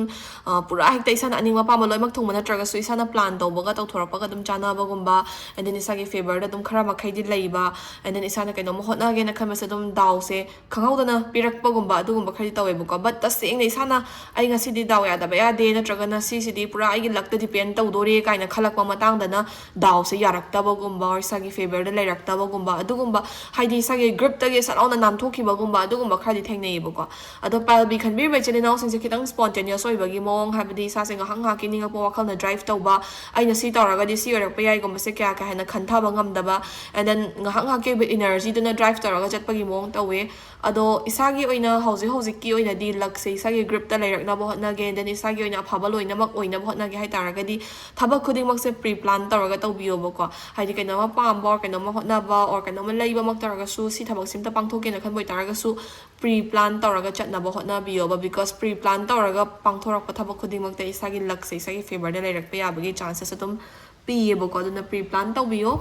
ꯄꯨꯔꯥ ꯍꯦꯛꯇ ꯏꯁꯥꯅ ꯑꯅꯤꯡꯕ ꯑꯄꯥꯝꯕ ꯂꯣꯏꯅꯃꯛ ꯊꯨꯡꯕ ꯅꯠꯇ꯭ꯔꯒꯁꯨ ꯏꯁꯥꯅ ꯄ꯭ꯂꯥꯟ ꯇꯧꯕꯒ ꯇꯧꯊꯣꯔꯛꯄꯒ ꯑꯗꯨꯝ ꯆꯥꯟꯅꯕꯒꯨꯝꯕ, and then ꯏꯁꯥꯒꯤ ꯐꯦꯕꯔꯗ ꯑꯗꯨꯝ ꯈꯔ ꯃꯈꯩꯗꯤ ꯂꯩꯕ, and then ꯏꯁꯥꯅ ꯀꯩꯅꯣꯝꯃ ꯍꯣꯠꯅꯒꯦꯅ ꯈꯟꯕꯁꯦ ꯑꯗꯨꯝ ꯗꯥꯎꯁꯦ ꯈꯪꯍꯧꯗꯅ ꯄꯤꯔꯛꯄꯒꯨꯝꯕ ꯑꯗꯨꯒꯨꯝꯕ ꯈꯔꯗꯤ ꯇꯧꯋꯦꯕꯀꯣ꯫ ꯕꯠ ꯇꯁꯦꯡꯅ ꯏꯁꯥꯅ ꯑꯩ ꯉꯁꯤꯗꯤ ꯗꯥꯎ ꯌꯥꯗꯕ ꯌꯥꯗꯦ, ꯅꯠꯇ꯭ꯔꯒꯅ ꯁꯤꯁꯤꯗꯤ ꯄꯨꯔꯥ ꯑꯩꯒꯤ ꯂꯛꯇ ꯗꯤꯄꯦꯟ ꯇꯧꯗꯣꯔꯦ ꯀꯥꯏꯅ ꯈꯜꯂꯛꯄ ꯃꯇꯥꯡꯗꯅ ꯗꯥꯎꯁꯦ ꯌꯥꯔꯛꯇꯕꯒꯨꯝꯕ, or ꯏꯁꯥꯒꯤ ꯐꯦꯕꯔꯗ ꯂꯩꯔꯛꯇꯕꯒꯨꯝꯕ, ꯑꯗꯨꯒꯨꯝꯕ ꯍꯥꯏꯗꯤ ꯏꯁꯥꯒꯤ ꯒ꯭ꯔꯨꯞꯇꯒꯤ ꯁꯠ ꯂꯥꯎꯅ ꯅꯥꯟꯊꯣꯛꯈꯤꯕꯒꯨꯝꯕ, ꯑꯗꯨꯒꯨꯝꯕ ꯈꯔꯗꯤ ꯊꯦꯡꯅꯩꯌꯦꯕꯀꯣ꯫ ꯑꯗꯣ ꯄꯥꯏꯜ ꯕꯤ ꯈꯟꯕꯤꯔꯤꯕ ꯏꯆꯤꯜ ꯏꯅꯥꯎꯁꯤꯡꯁꯦ ꯈꯤꯇꯪ spontaneous ꯑꯣꯏꯕꯒꯤ ꯃꯑꯣꯡ, ꯍꯥꯏꯕꯗꯤ ꯏꯁꯥꯁꯦ ꯉꯥꯏꯍꯥꯛ ꯉꯥꯏꯍꯥꯛꯀꯤ ꯅꯤꯡꯉꯛꯄ ꯋꯥꯈꯜꯅ ꯗ꯭ꯔꯥꯏꯚ ꯇꯧꯕ, ꯑꯩꯅ ꯁꯤ ꯇꯧꯔꯒꯗꯤ ꯁꯤ ꯑꯣꯏꯔꯛꯄ ꯌꯥꯏꯒꯨꯝꯕꯁꯦ ꯀꯌꯥ ꯀꯥ ꯍꯦꯟꯅ ꯈꯟꯊꯕ ꯉꯝꯗꯕ, and then ꯉꯥꯏꯍꯥꯛ ꯉꯥꯏꯍꯥꯛꯀꯤ ꯑꯣꯏꯕ ꯏꯅꯔꯖꯤꯗꯨꯅ ꯗ꯭ꯔꯥꯏꯚ ꯇꯧꯔꯒ ꯆꯠꯄꯒꯤ ꯃꯑꯣꯡ ꯇꯧꯋꯦ꯫ ꯑꯗꯣ ꯏꯁꯥꯒꯤ ꯑꯣꯏꯅ ꯍꯧꯖꯤꯛ ꯍꯧꯖꯤꯛꯀꯤ ꯑꯣꯏꯅꯗꯤ ꯂꯛꯁꯦ ꯏꯁꯥꯒꯤ ꯒ꯭ꯔꯨꯞꯇ ꯂꯩꯔꯛꯅꯕ ꯍꯣꯠꯅꯒꯦ, and then ꯏꯁꯥꯒꯤ ꯑꯣꯏꯅ ꯑꯐꯕ ꯂꯣꯏꯅꯃꯛ ꯑꯣꯏꯅꯕ ꯍꯣꯠꯅꯒꯦ ꯍꯥꯏ ꯇꯥꯔꯒꯗꯤ ꯊꯕꯛ ꯈꯨꯗꯤꯡꯃꯛꯁꯦ ꯄ꯭ꯔꯤ ꯄ꯭ꯂꯥꯟ ꯇꯧꯔꯒ ꯇꯧꯕꯤꯌꯣꯕꯀꯣ꯫ ꯍꯥꯏꯗꯤ ꯀꯩꯅꯣꯝꯃ ꯄꯥꯝꯕ, or ꯀꯩꯅꯣꯝꯃ ꯍꯣꯠꯅꯕ, or ꯀꯩꯅꯣꯝꯃ ꯂꯩꯕꯃꯛ ꯇꯧꯔꯒꯁꯨ, ꯁꯤ ꯊꯕꯛꯁꯤꯝꯇ ꯄꯥꯡꯊꯣꯛꯀꯦꯅ ꯈꯟꯕ ꯑꯣꯏꯇꯥꯔꯒꯁꯨ ꯄ꯭ꯔꯤ ꯄ꯭ꯂꯥꯟ ꯇꯧꯔꯒ ꯆꯠꯅꯕ ꯍꯣꯠꯅꯕꯤꯌꯣꯕ꯫ Because ꯄ꯭ꯔꯤ ꯄ꯭ꯂꯥꯟ ꯇꯧꯔꯒ ꯄꯥꯡꯊꯣꯔꯛꯄ ꯊꯕꯛ ꯈꯨꯗꯤꯡꯃꯛꯇ ꯏꯁꯥꯒꯤ ꯂꯛꯁꯦ ꯏꯁꯥꯒꯤ ꯐꯦꯕꯔꯗ ꯂꯩꯔꯛꯄ ꯌꯥꯕꯒꯤ ꯆꯥꯟꯁꯦꯁ ꯑꯗꯨꯝ ꯄꯤꯌꯦꯕꯀꯣ꯫ ꯑꯗꯨꯅ ꯄ꯭ꯔꯤ ꯄ꯭ꯂꯥꯟ ꯇꯧꯕꯤꯌꯣ꯫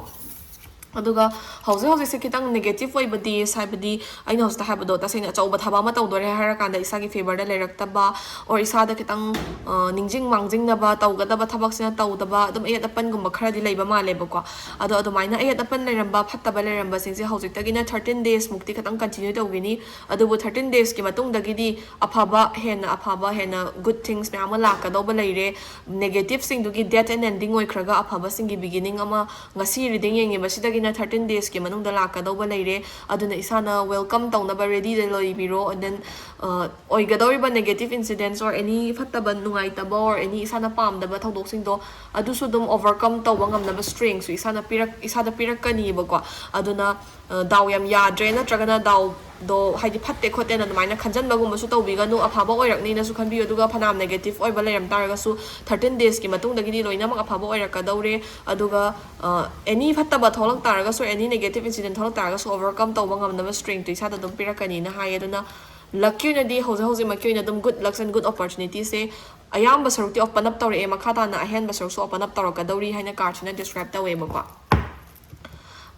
ꯑꯗꯨꯒ ꯍꯧꯖꯤꯛ ꯍꯧꯖꯤꯛꯁꯦ ꯈꯤꯇꯪ ꯅꯦꯒꯦꯇꯤꯞ ꯑꯣꯏꯕ ꯗꯦꯁ, ꯍꯥꯏꯕꯗꯤ ꯑꯩꯅ ꯍꯧꯖꯤꯛꯇ ꯍꯥꯏꯕꯗꯣ, ꯇꯁꯦꯡꯅ ꯑꯆꯧꯕ ꯊꯕꯛ ꯑꯃ ꯇꯧꯗꯣꯔꯦ ꯍꯥꯏꯔꯀꯥꯟꯗ ꯏꯁꯥꯒꯤ ꯐꯦꯕꯔꯗ ꯂꯩꯔꯛꯇꯕ, or ꯏꯁꯥꯗ ꯈꯤꯇꯪ ꯑ, ꯅꯤꯡꯁꯤꯡ ꯃꯥꯡꯖꯤꯡꯅꯕ, ꯇꯧꯒꯗꯕ ꯊꯕꯛꯁꯤꯅ ꯇꯧꯗꯕ, ꯑꯗꯨꯝ ꯑꯌꯦꯠ ꯑꯄꯟꯒꯨꯝꯕ ꯈꯔꯗꯤ ꯂꯩꯕ ꯃꯥꯜꯂꯦꯕꯀꯣ꯫ ꯑꯗꯣ ꯑꯗꯨꯃꯥꯏꯅ ꯑꯌꯦꯠ ꯑꯄꯟ ꯂꯩꯔꯝꯕ, ꯐꯠꯇꯕ ꯂꯩꯔꯝꯕꯁꯤꯡꯁꯦ ꯍꯧꯖꯤꯛꯇꯒꯤꯅ thirteen days ꯃꯨꯛꯇꯤ ꯈꯤꯇꯪ continue ꯇꯧꯈꯤꯅꯤ꯫ ꯑꯗꯨꯕꯨ thirteen days ꯀꯤ ꯃꯇꯨꯡꯗꯒꯤꯗꯤ ꯑꯐꯕ, ꯍꯦꯟꯅ ꯑꯐꯕ, ꯍꯦꯟꯅ good things ꯃꯌꯥꯝ ꯑꯃ ꯂꯥꯛꯀꯗꯧꯕ ꯂꯩꯔꯦ꯫ ꯅꯦꯒꯦꯇꯤꯞꯁꯤꯡꯗꯨꯒꯤ dead and ending ꯑꯣꯏꯈ꯭ꯔꯒ ꯑꯐꯕꯁꯤꯡꯒꯤ beginning ꯑꯃ ꯉꯁꯤ reading ꯌꯦꯡꯉꯤꯕꯁꯤꯗꯒꯤꯅ thirteen days ꯀꯤ ꯃꯅꯨꯡꯗ ꯂꯥꯛꯀꯗꯧꯕ ꯂꯩꯔꯦ꯫ ꯑꯗꯨꯅ ꯏꯁꯥꯅ welcome ꯇꯧꯅꯕ ready ꯗ ꯂꯩꯕꯤꯔꯣ꯫ And then, ꯑ, ꯑꯣꯏꯒꯗꯧꯔꯤꯕ negative incidents or any ꯐꯠꯇꯕ, ꯅꯨꯡꯉꯥꯏꯇꯕ, or any ꯏꯁꯥꯅ ꯄꯥꯝꯗꯕ ꯊꯧꯗꯣꯛꯁꯤꯡꯗꯣ, ꯑꯗꯨꯁꯨ ꯑꯗꯨꯝ overcome ꯇꯧꯕ ꯉꯝꯅꯕ strength ꯁꯨ ꯏꯁꯥꯅ ꯄꯤꯔꯛ-, ꯏꯁꯥꯗ ꯄꯤꯔꯛꯀꯅꯤꯕꯀꯣ꯫ ꯑꯗꯨꯅ, ꯑ, ꯗꯥꯎ ꯌꯥꯝ ꯌꯥꯗ꯭ꯔꯦ ꯅꯠꯇ꯭ꯔꯒꯅ ꯗꯥꯎꯗꯣ ꯍꯥꯏꯗꯤ ꯐꯠꯇꯦ ꯈꯣꯠꯇꯦꯅ ꯑꯗꯨꯃꯥꯏꯅ ꯈꯟꯖꯟꯕꯒꯨꯝꯕꯁꯨ ꯇꯧꯕꯤꯒꯅꯨ꯫ ꯑꯐꯕ ꯑꯣꯏꯔꯛꯅꯤꯅꯁꯨ ꯈꯟꯕꯤꯌꯨ꯫ ꯑꯗꯨꯒ ꯐꯅꯌꯥꯝ negative ꯑꯣꯏꯕ ꯂꯩꯔꯝ ꯇꯥꯔꯒꯁꯨ thirteen days ꯀꯤ ꯃꯇꯨꯡꯗꯒꯤꯗꯤ ꯂꯣꯏꯅꯃꯛ ꯑꯐꯕ ꯑꯣꯏꯔꯛꯀꯗꯧꯔꯦ꯫ ꯑꯗꯨꯒ, ꯑ, any ꯐꯠꯇꯕ ꯊꯣꯛꯂꯛ ꯇꯥꯔꯒꯁꯨ, any negative incident ꯊꯣꯛꯂꯛ ꯇꯥꯔꯒꯁꯨ overcome ꯇꯧꯕ ꯉꯝꯅꯕ strength ꯇꯨ ꯏꯁꯥꯗ ꯑꯗꯨꯝ ꯄꯤꯔꯛꯀꯅꯤꯅ ꯍꯥꯏꯌꯦ꯫ ꯑꯗꯨꯅ luck ꯀꯤ ꯑꯣꯏꯅꯗꯤ ꯍꯧꯖꯤꯛ ꯍꯧꯖꯤꯛꯃꯛꯀꯤ ꯑꯣꯏꯅ ꯑꯗꯨꯝ good lucks and good opportunity ꯁꯦ ꯑꯌꯥꯝꯕ ꯁꯔꯨꯛꯇꯤ open up ꯇꯧꯔꯛꯑꯦ, ꯃꯈꯥ ꯇꯥꯅ ꯑꯍꯦꯟꯕ ꯁꯔꯨꯛꯁꯨ open up ꯇꯧꯔꯛꯀꯗꯧꯔꯤ ꯍꯥꯏꯅ card ꯁꯤꯅ describe ꯇꯧꯋꯦꯕꯀꯣ꯫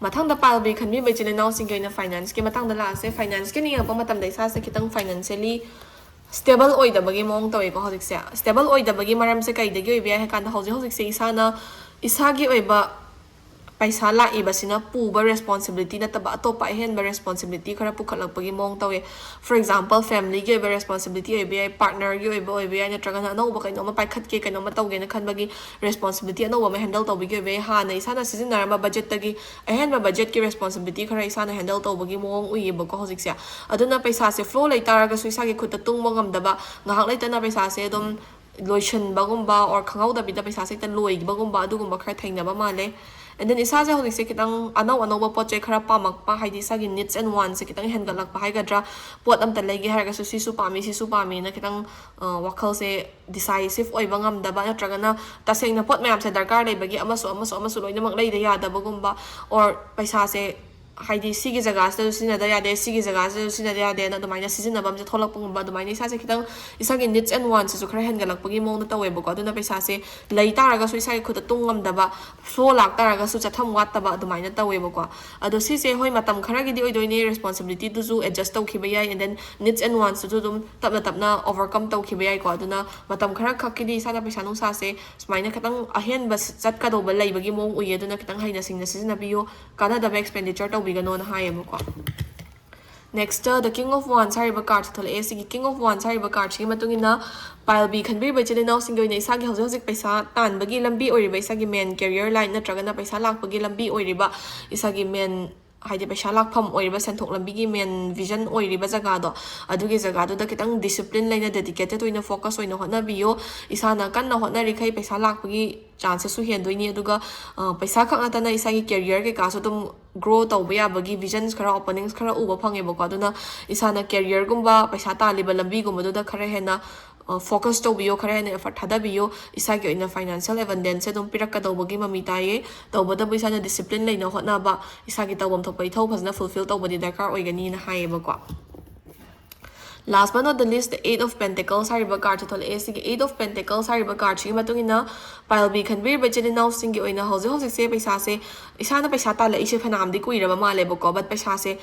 ꯃꯊꯪꯗ pile B ꯈꯟꯕꯤꯕ ꯏꯆꯤꯜ ꯏꯅꯥꯎꯁꯤꯡꯒꯤ ꯑꯣꯏꯅ financeꯀꯤ ꯃꯇꯥꯡꯗ ꯂꯥꯛꯑꯁꯦ꯫ Financeꯀꯤ ꯌꯦꯡꯉꯛꯄ ꯃꯇꯝꯗ ꯏꯁꯥꯁꯦ ꯈꯤꯇꯪ financially stable ꯑꯣꯏꯗꯕꯒꯤ ꯃꯑꯣꯡ ꯇꯧꯋꯦꯀꯣ ꯍꯧꯖꯤꯛꯁꯦ꯫ Stable ꯑꯣꯏꯗꯕꯒꯤ ꯃꯔꯝꯁꯦ ꯀꯩꯗꯒꯤ ꯑꯣꯏꯕ ꯌꯥꯏ ꯍꯥꯏ ꯀꯥꯟꯗ, ꯍꯧꯖꯤꯛ ꯍꯧꯖꯤꯛꯁꯦ ꯏꯁꯥꯅ ꯏꯁꯥꯒꯤ ꯑꯣꯏꯕ ꯄꯩꯁꯥ ꯂꯥꯛꯏꯕꯁꯤꯅ ꯄꯨꯕ responsibility ꯅꯠꯇꯕ ꯑꯇꯣꯞꯄ ꯑꯍꯦꯟꯕ responsibility ꯈꯔ ꯄꯨꯈꯠꯂꯛꯄꯒꯤ ꯃꯑꯣꯡ ꯇꯧꯋꯦ꯫ For example, familyꯒꯤ ꯑꯣꯏꯕ responsibility ꯑꯣꯏꯕ ꯌꯥꯏ, partnerꯒꯤ ꯑꯣꯏꯕ ꯑꯣꯏꯕ ꯌꯥꯏ, ꯅꯠꯇ꯭ꯔꯒꯅ ꯑꯅꯧꯕ ꯀꯩꯅꯣꯝꯃ ꯄꯥꯏꯈꯠꯀꯦ, ꯀꯩꯅꯣꯝꯃ ꯇꯧꯒꯦꯅ ꯈꯟꯕꯒꯤ responsibility ꯑꯅꯧꯕ ꯑꯃ handle ꯇꯧꯕꯒꯤ ꯑꯣꯏꯕ ꯌꯥꯏ꯫ ꯍꯥꯟꯅ ꯏꯁꯥꯅ ꯁꯤꯖꯤꯟꯅꯔꯝꯕ budgetꯇꯒꯤ ꯑꯍꯦꯟꯕ budgetꯀꯤ responsibility ꯈꯔ ꯏꯁꯥꯅ handle ꯇꯧꯕꯒꯤ ꯃꯑꯣꯡ ꯎꯏꯌꯦꯕꯀꯣ ꯍꯧꯖꯤꯛꯁꯦ꯫ ꯑꯗꯨꯅ ꯄꯩꯁꯥꯁꯦ flow ꯂꯩꯇꯥꯔꯒꯁꯨ ꯏꯁꯥꯒꯤ ꯈꯨꯠꯇ ꯇꯨꯡꯕ ꯉꯝꯗꯕ, ꯉꯥꯏꯍꯥꯛ ꯂꯩꯇꯅ ꯄꯩꯁꯥꯁꯦ ꯑꯗꯨꯝ ꯂꯣꯏꯁꯤꯟꯕꯒꯨꯝꯕ or ꯈꯪꯍꯧꯗꯕꯤꯗ ꯄꯩꯁꯥꯁꯦ ꯍꯦꯛꯇ ꯂꯣꯏꯈꯤꯕꯒꯨꯝꯕ ꯑꯗꯨꯒꯨꯝꯕ ꯈꯔ ꯊꯦꯡꯅꯕ ꯃꯥꯜꯂꯦ꯫ And then ꯏꯁꯥꯁꯦ ꯍꯧꯖꯤꯛꯁꯦ ꯈꯤꯇꯪ ꯑꯅꯧ ꯑꯅꯧꯕ ꯄꯣꯠ ꯆꯩ ꯈꯔ ꯄꯥꯝꯃꯛꯄ, ꯍꯥꯏꯗꯤ ꯏꯁꯥꯒꯤ needs and wantsꯁꯦ ꯈꯤꯇꯪ ꯍꯦꯟꯒꯠꯂꯛꯄ ꯍꯥꯏꯒꯗ꯭ꯔꯥ, ꯄꯣꯠ ꯑꯝꯇ ꯂꯩꯒꯦ ꯍꯥꯏꯔꯒꯁꯨ ꯁꯤꯁꯨ ꯄꯥꯝꯃꯤ, ꯁꯤꯁꯨ ꯄꯥꯝꯃꯤꯅ ꯈꯤꯇꯪ, ꯑ, ꯋꯥꯈꯜꯁꯦ decisive ꯑꯣꯏꯕ ꯉꯝꯗꯕ, ꯅꯠꯇ꯭ꯔꯒꯅ ꯇꯁꯦꯡꯅ ꯄꯣꯠ ꯃꯌꯥꯝꯁꯦ ꯗꯔꯀꯥꯔ ꯂꯩꯕꯒꯤ ꯑꯃꯁꯨ ꯑꯃꯁꯨ ꯑꯃꯁꯨ ꯂꯣꯏꯅꯃꯛ ꯂꯩꯗ ꯌꯥꯗꯕꯒꯨꯝꯕ, or ꯄꯩꯁꯥꯁꯦ ꯍꯥꯏꯗꯤ ꯁꯤꯒꯤ ꯖꯒꯥꯁꯤꯗꯁꯨ ꯁꯤꯖꯤꯟꯅꯗ ꯌꯥꯗꯦ, ꯁꯤꯒꯤ ꯖꯒꯥꯁꯤꯗꯁꯨ ꯁꯤꯖꯤꯟꯅꯗ ꯌꯥꯗꯦꯅ ꯑꯗꯨꯃꯥꯏꯅ ꯁꯤꯖꯤꯟꯅꯕ ꯑꯃꯁꯦ ꯊꯣꯛꯂꯛꯄꯒꯨꯝꯕ, ꯑꯗꯨꯃꯥꯏꯅ ꯏꯁꯥꯁꯦ ꯈꯤꯇꯪ ꯏꯁꯥꯒꯤ needs and wantsꯁꯤꯁꯨ ꯈꯔ ꯍꯦꯟꯒꯠꯂꯛꯄꯒꯤ ꯃꯑꯣꯡꯗ ꯇꯧꯋꯦꯕꯀꯣ꯫ ꯑꯗꯨꯅ ꯄꯩꯁꯥꯁꯦ ꯂꯩ ꯇꯥꯔꯒꯁꯨ ꯏꯁꯥꯒꯤ ꯈꯨꯠꯇ ꯇꯨꯡ ꯉꯝꯗꯕ, flow ꯂꯥꯛꯇꯥꯔꯒꯁꯨ ꯆꯠꯐꯝ ꯋꯥꯠꯇꯕ ꯑꯗꯨꯃꯥꯏꯅ ꯇꯧꯋꯦꯕꯀꯣ꯫ ꯑꯗꯣ ꯁꯤꯁꯦ ꯍꯣꯏ ꯃꯇꯝ ꯈꯔꯒꯤꯗꯤ ꯑꯣꯏꯗꯣꯏꯅꯦ, responsibilityꯗꯨꯁꯨ adjust ꯇꯧꯈꯤꯕ ꯌꯥꯏ, and then needs and wantsꯇꯨꯁꯨ ꯑꯗꯨꯝ ꯇꯞꯅ ꯇꯞꯅ overcome ꯇꯧꯈꯤꯕ ꯌꯥꯏꯀꯣ꯫ ꯑꯗꯨꯅ ꯃꯇꯝ ꯈꯔ ꯈꯛꯀꯤꯗꯤ ꯏꯁꯥꯅ ꯄꯩꯁꯥ ꯅꯨꯡꯁꯥꯁꯦ ꯁꯨꯃꯥꯏꯅ ꯈꯤꯇꯪ ꯑꯍꯦꯟꯕ ꯆꯠꯀꯗꯧꯕ ꯂꯩꯕꯒꯤ ꯃꯑꯣꯡ ꯎꯏꯌꯦ꯫ ꯑꯗꯨꯅ ꯈꯤꯇꯪ ꯍꯩꯅ ꯁꯤꯡꯅ ꯁꯤꯖꯤꯟꯅꯕꯤꯌꯨ꯫ ꯀꯥꯟꯅꯗꯕ expenditure ꯇꯧꯕꯤꯒꯅꯣꯅ ꯍꯥꯏꯌꯦꯕꯀꯣ꯫ Next, the King of Wands ꯍꯥꯏꯔꯤꯕ cardꯁꯦ ꯊꯣꯛꯂꯛꯑꯦ꯫ ꯁꯤꯒꯤ King of Wands ꯍꯥꯏꯔꯤꯕ cardꯁꯤꯒꯤ ꯃꯇꯨꯡ ꯏꯟꯅ pile B ꯈꯟꯕꯤꯔꯤꯕ ꯏꯆꯤꯜ ꯏꯅꯥꯎꯁꯤꯡꯒꯤ ꯑꯣꯏꯅ ꯏꯁꯥꯒꯤ ꯍꯧꯖꯤꯛ ꯍꯧꯖꯤꯛ ꯄꯩꯁꯥ ꯇꯥꯟꯕꯒꯤ ꯂꯝꯕꯤ ꯑꯣꯏꯔꯤꯕ, ꯏꯁꯥꯒꯤ main career line ꯅꯠꯇ꯭ꯔꯒꯅ ꯄꯩꯁꯥ ꯂꯥꯛꯄꯒꯤ ꯂꯝꯕꯤ ꯑꯣꯏꯔꯤꯕ, ꯏꯁꯥꯒꯤ main, ꯍꯥꯏꯗꯤ ꯄꯩꯁꯥ ꯂꯥꯛꯐꯝ ꯑꯣꯏꯔꯤꯕ, ꯁꯦꯟꯊꯣꯛ ꯂꯝꯕꯤꯒꯤ main vision ꯑꯣꯏꯔꯤꯕ ꯖꯒꯥꯗꯣ, ꯑꯗꯨꯒꯤ ꯖꯒꯥꯗꯨꯗ ꯈꯤꯇꯪ discipline ꯂꯩꯅ dedicated ꯑꯣꯏꯅ focus ꯑꯣꯏꯅ ꯍꯣꯠꯅꯕꯤꯌꯣ꯫ ꯏꯁꯥꯅ ꯀꯟꯅ ꯍꯣꯠꯅꯔꯤꯈꯩ ꯄꯩꯁꯥ ꯂꯥꯛꯄꯒꯤ chanceꯁꯨ ꯍꯦꯟꯗꯣꯏꯅꯤ꯫ ꯑꯗꯨꯒ, ꯑ, ꯄꯩꯁꯥ ꯈꯛ ꯅꯠꯇꯅ ꯏꯁꯥꯒꯤ career ꯀꯩꯀꯥꯁꯨ ꯑꯗꯨꯝ grow ꯇꯧꯕ ꯌꯥꯕꯒꯤ visions ꯈꯔ, openings ꯈꯔ ꯎꯕ ꯐꯪꯉꯦꯕꯀꯣ꯫ ꯑꯗꯨꯅ ꯏꯁꯥꯅ careerꯒꯨꯝꯕ, ꯄꯩꯁꯥ ꯇꯥꯜꯂꯤꯕ ꯂꯝꯕꯤꯒꯨꯝꯕꯗꯨꯗ ꯈꯔ ꯍꯦꯟꯅ, ꯑ, focus ꯇꯧꯕꯤꯌꯣ, ꯈꯔ ꯍꯦꯟꯅ effort ꯊꯥꯗꯕꯤꯌꯣ꯫ ꯏꯁꯥꯒꯤ ꯑꯣꯏꯅ financial abundanceꯁꯦ ꯑꯗꯨꯝ ꯄꯤꯔꯛꯀꯗꯧꯕꯒꯤ ꯃꯃꯤ ꯇꯥꯏꯌꯦ꯫ ꯇꯧꯕꯇꯕꯨ ꯏꯁꯥꯅ discipline ꯂꯩꯅ ꯍꯣꯠꯅꯕ, ꯏꯁꯥꯒꯤ ꯇꯧꯐꯝ ꯊꯣꯛꯄ ꯏꯊꯧ ꯐꯖꯅ fulfill ꯇꯧꯕꯗꯤ ꯗꯔꯀꯥꯔ ꯑꯣꯏꯒꯅꯤꯅ ꯍꯥꯏꯌꯦꯕꯀꯣ꯫ Last but not the least, the Eight of Pentacles ꯍꯥꯏꯔꯤꯕ cardꯁꯦ ꯊꯣꯛꯂꯛꯑꯦ꯫ ꯁꯤꯒꯤ Eight of Pentacles ꯍꯥꯏꯔꯤꯕ cardꯁꯤꯒꯤ ꯃꯇꯨꯡ ꯏꯟꯅ pile B ꯈꯟꯕꯤꯔꯤꯕ ꯏꯆꯤꯜ ꯏꯅꯥꯎꯁꯤꯡꯒꯤ ꯑꯣꯏꯅ ꯍꯧꯖꯤꯛ ꯍꯧꯖꯤꯛꯁꯦ ꯄꯩꯁꯥꯁꯦ, ꯏꯁꯥꯅ ꯄꯩꯁꯥ ꯇꯥꯜꯂꯛꯏꯁꯦ ꯐꯅꯌꯥꯝꯗꯤ ꯀꯨꯏꯔꯕ ꯃꯥꯜꯂꯦꯕꯀꯣ, but ꯄꯩꯁꯥꯁꯦ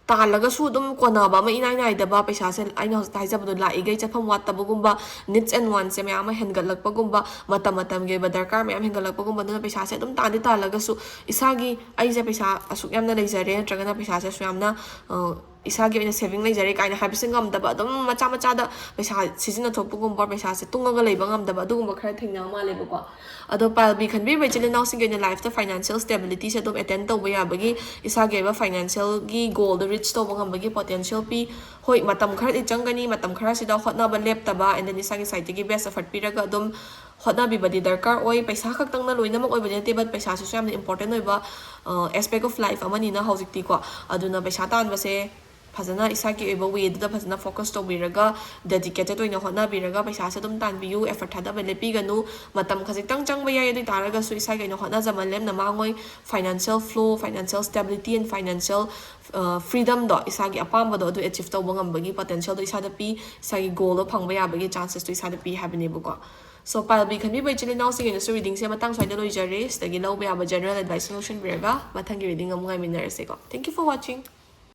ꯇꯥꯜꯂꯒꯁꯨ ꯑꯗꯨꯝ ꯀꯣꯟꯅꯕ ꯑꯃ ꯏꯅꯥꯏ ꯅꯥꯏꯗꯕ, ꯄꯩꯁꯥꯁꯦ ꯑꯩꯅ ꯍꯧꯖꯤꯛ ꯍꯥꯏꯖꯕꯗꯣ ꯂꯥꯛꯏꯈꯩ ꯆꯠꯐꯝ ꯋꯥꯠꯇꯕꯒꯨꯝꯕ, needs and wantsꯁꯦ ꯃꯌꯥꯝ ꯑꯃ ꯍꯦꯟꯒꯠꯂꯛꯄꯒꯨꯝꯕ, ꯃꯇꯝ ꯃꯇꯝꯒꯤ ꯑꯣꯏꯕ ꯗꯔꯀꯥꯔ ꯃꯌꯥꯝ ꯍꯦꯟꯒꯠꯂꯛꯄꯒꯨꯝꯕ, ꯑꯗꯨꯅ ꯄꯩꯁꯥꯁꯦ ꯑꯗꯨꯝ ꯇꯥꯟꯗꯤ ꯇꯥꯜꯂꯒꯁꯨ ꯏꯁꯥꯒꯤ, ꯑꯩꯁꯦ ꯄꯩꯁꯥ ꯑꯁꯨꯛ ꯌꯥꯝꯅ ꯂꯩꯖꯔꯦ ꯅꯠꯇ꯭ꯔꯒꯅ ꯄꯩꯁꯥꯁꯦ ꯑꯁꯨꯛ ꯌꯥꯝꯅ, ꯑ, ꯏꯁꯥꯒꯤ ꯑꯣꯏꯅ saving ꯂꯩꯖꯔꯦ ꯀꯥꯏꯅ ꯍꯥꯏꯕꯁꯦ ꯉꯝꯗꯕ, ꯑꯗꯨꯝ ꯃꯆꯥ ꯃꯆꯥꯗ ꯄꯩꯁꯥ ꯁꯤꯖꯤꯟꯅꯊꯣꯛꯄꯒꯨꯝꯕ, ꯄꯩꯁꯥꯁꯦ ꯇꯨꯡꯉꯒ ꯂꯩꯕ ꯉꯝꯗꯕ, ꯑꯗꯨꯒꯨꯝꯕ ꯈꯔ ꯊꯦꯡꯅꯕ ꯃꯥꯜꯂꯦꯕꯀꯣ꯫ ꯑꯗꯣ pile B ꯈꯟꯕꯤꯕ ꯏꯆꯤꯜ ꯏꯅꯥꯎꯁꯤꯡꯒꯤ ꯑꯣꯏꯅ lifeꯇ financial stabilityꯁꯦ ꯑꯗꯨꯝ attain ꯇꯧꯕ ꯌꯥꯕꯒꯤ, ꯏꯁꯥꯒꯤ ꯑꯣꯏꯕ financialꯒꯤ goalꯗꯣ reach ꯇꯧꯕ ꯉꯝꯕꯒꯤ potential ꯄꯤ꯫ ꯍꯣꯏ, ꯃꯇꯝ ꯈꯔꯗꯤ ꯆꯪꯒꯅꯤ, ꯃꯇꯝ ꯈꯔꯁꯤꯗ ꯍꯣꯠꯅꯕ ꯂꯦꯞꯇꯕ, and then ꯏꯁꯥꯒꯤ sideꯇꯒꯤ best effort ꯄꯤꯔꯒ ꯑꯗꯨꯝ ꯍꯣꯠꯅꯕꯤꯕꯗꯤ ꯗꯔꯀꯥꯔ ꯑꯣꯏ꯫ ꯄꯩꯁꯥ ꯈꯛꯇꯪꯅ ꯂꯣꯏꯅꯃꯛ ꯑꯣꯏꯕꯗꯤ ꯅꯠꯇꯦ, but ꯄꯩꯁꯥꯁꯤꯁꯨ ꯌꯥꯝꯅ important ꯑꯣꯏꯕ, ꯑ, aspect of life ꯑꯃꯅꯤꯅ ꯍꯧꯖꯤꯛꯇꯤꯀꯣ꯫ ꯑꯗꯨꯅ ꯄꯩꯁꯥ ꯇꯥꯟꯕꯁꯦ ꯐꯖꯅ ꯏꯁꯥꯒꯤ ꯑꯣꯏꯕ wayꯗꯨꯗ ꯐꯖꯅ focus ꯇꯧꯕꯤꯔꯒ, dedicated ꯑꯣꯏꯅ ꯍꯣꯠꯅꯕꯤꯔꯒ ꯄꯩꯁꯥꯁꯦ ꯑꯗꯨꯝ ꯇꯥꯟꯕꯤꯌꯨ, effort ꯊꯥꯗꯕ ꯂꯦꯞꯄꯤꯒꯅꯨ꯫ ꯃꯇꯝ ꯈꯖꯤꯛꯇꯪ ꯆꯪꯕ ꯌꯥꯏ, ꯑꯗꯨ ꯑꯣꯏ ꯇꯥꯔꯒꯁꯨ ꯏꯁꯥꯒꯤ ꯑꯣꯏꯅ ꯍꯣꯠꯅꯖꯃꯟ ꯂꯦꯝꯅ ꯃꯥꯡꯉꯣꯏ꯫ Financial flow, financial stability and financial, ꯑ, freedomꯗꯣ, ꯏꯁꯥꯒꯤ ꯑꯄꯥꯝꯕꯗꯣ ꯑꯗꯨ achieve ꯇꯧꯕ ꯉꯝꯕꯒꯤ potentialꯗꯣ ꯏꯁꯥꯗ ꯄꯤ, ꯏꯁꯥꯒꯤ goalꯗꯣ ꯐꯪꯕ ꯌꯥꯕꯒꯤ chancesꯇꯣ ꯏꯁꯥꯗ ꯄꯤ ꯍꯥꯏꯕꯅꯦꯕꯀꯣ꯫ So pile B ꯈꯟꯕꯤꯕ ꯏꯆꯤꯜ ꯏꯅꯥꯎꯁꯤꯡꯒꯤꯅꯁꯨ readingꯁꯦ ꯃꯇꯥꯡ ꯁ꯭ꯋꯥꯏꯗ ꯂꯣꯏꯖꯔꯦ꯫ ꯁꯤꯗꯒꯤ ꯂꯧꯕ ꯌꯥꯕ general advice ꯂꯧꯁꯤꯟꯕꯤꯔꯒ ꯃꯊꯪꯒꯤ reading ꯑꯃꯨꯛ ꯉꯥꯏꯃꯤꯟꯅꯔꯁꯦꯀꯣ꯫ Thank you for watching.